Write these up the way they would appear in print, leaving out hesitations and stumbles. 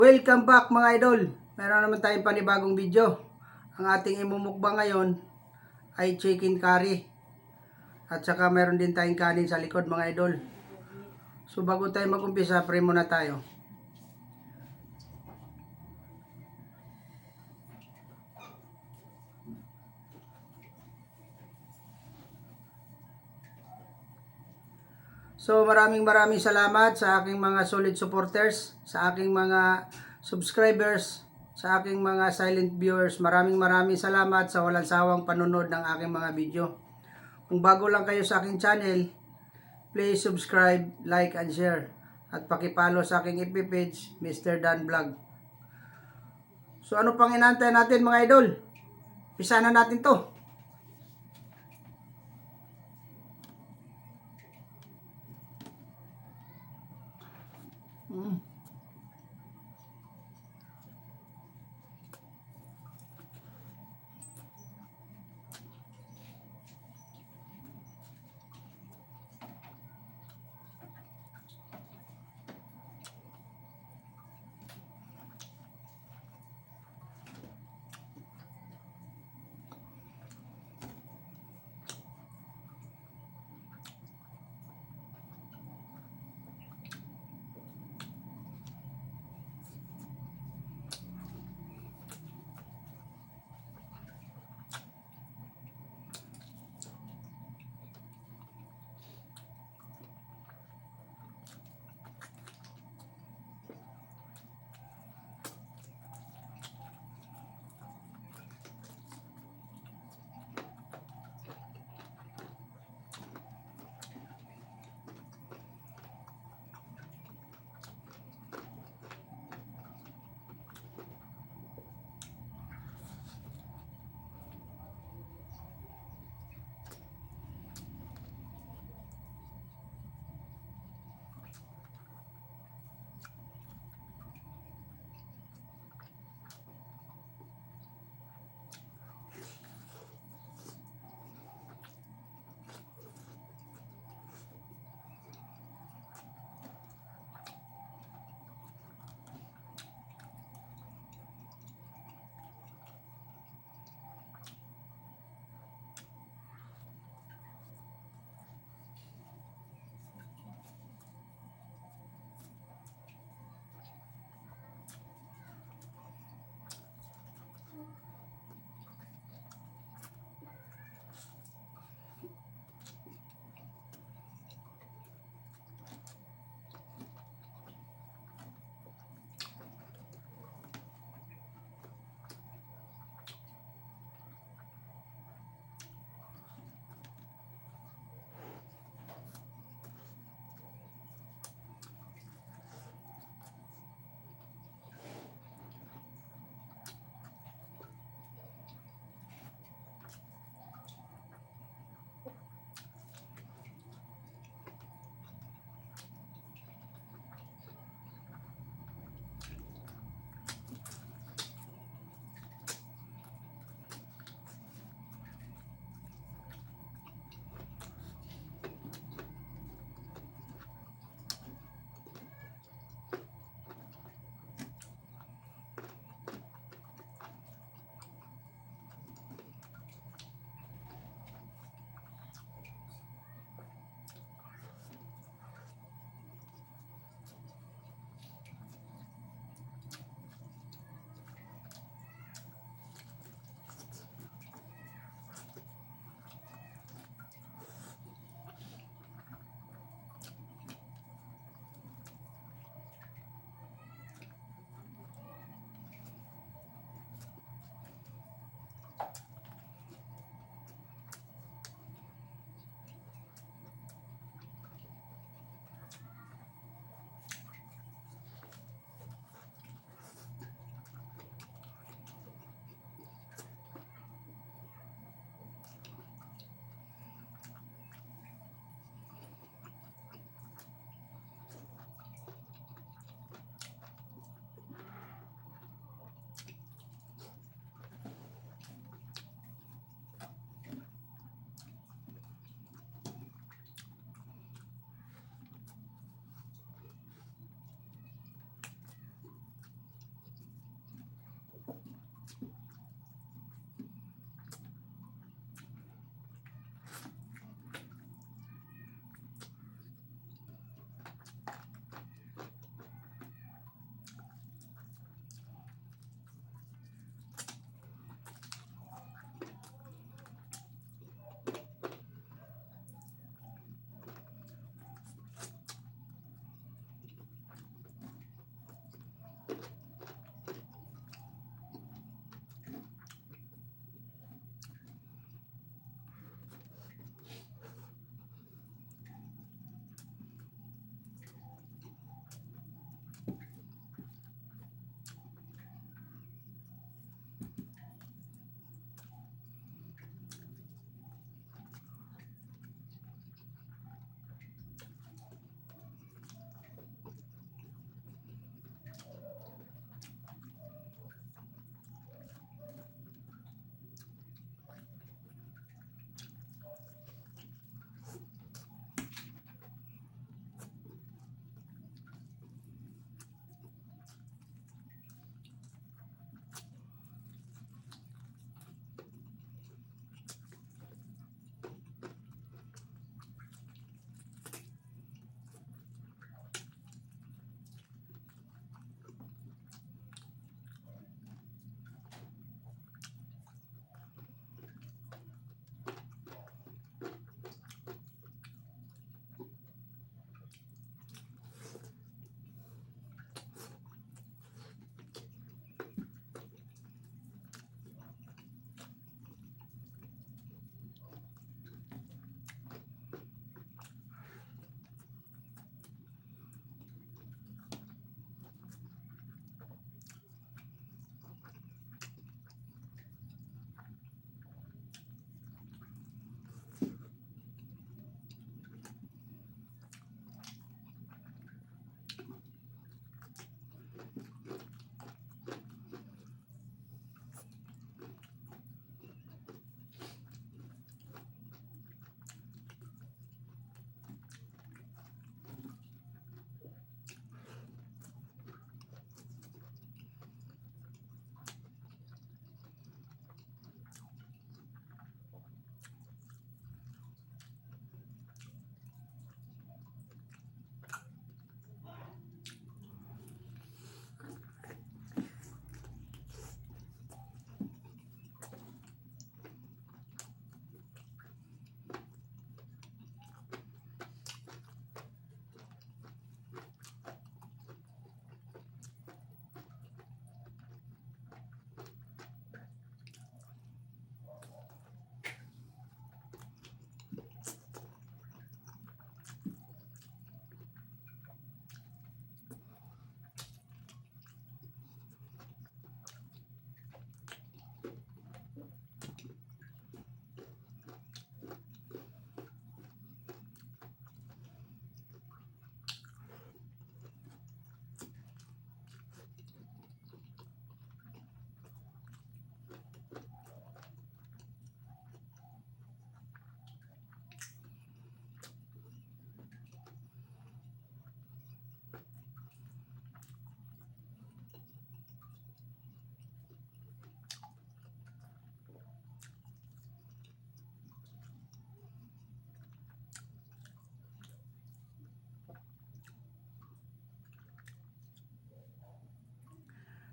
Welcome back, mga idol. Meron naman tayong panibagong video. Ang ating imumukbang ngayon ay chicken curry. At saka meron din tayong kanin sa likod, mga idol. So bago tayo mag-umpisa, pray muna tayo. So maraming maraming salamat sa aking mga solid supporters, sa aking mga subscribers, sa aking mga silent viewers. Maraming maraming salamat sa walang sawang panonood ng aking mga video. Kung bago lang kayo sa aking channel, please subscribe, like, and share. At paki-follow sa aking FB page, Mr. Dan Vlog. So ano pang inantay natin, mga idol? Umpisa na natin to.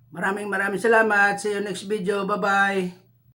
Maraming maraming salamat. See you next video. Bye-bye.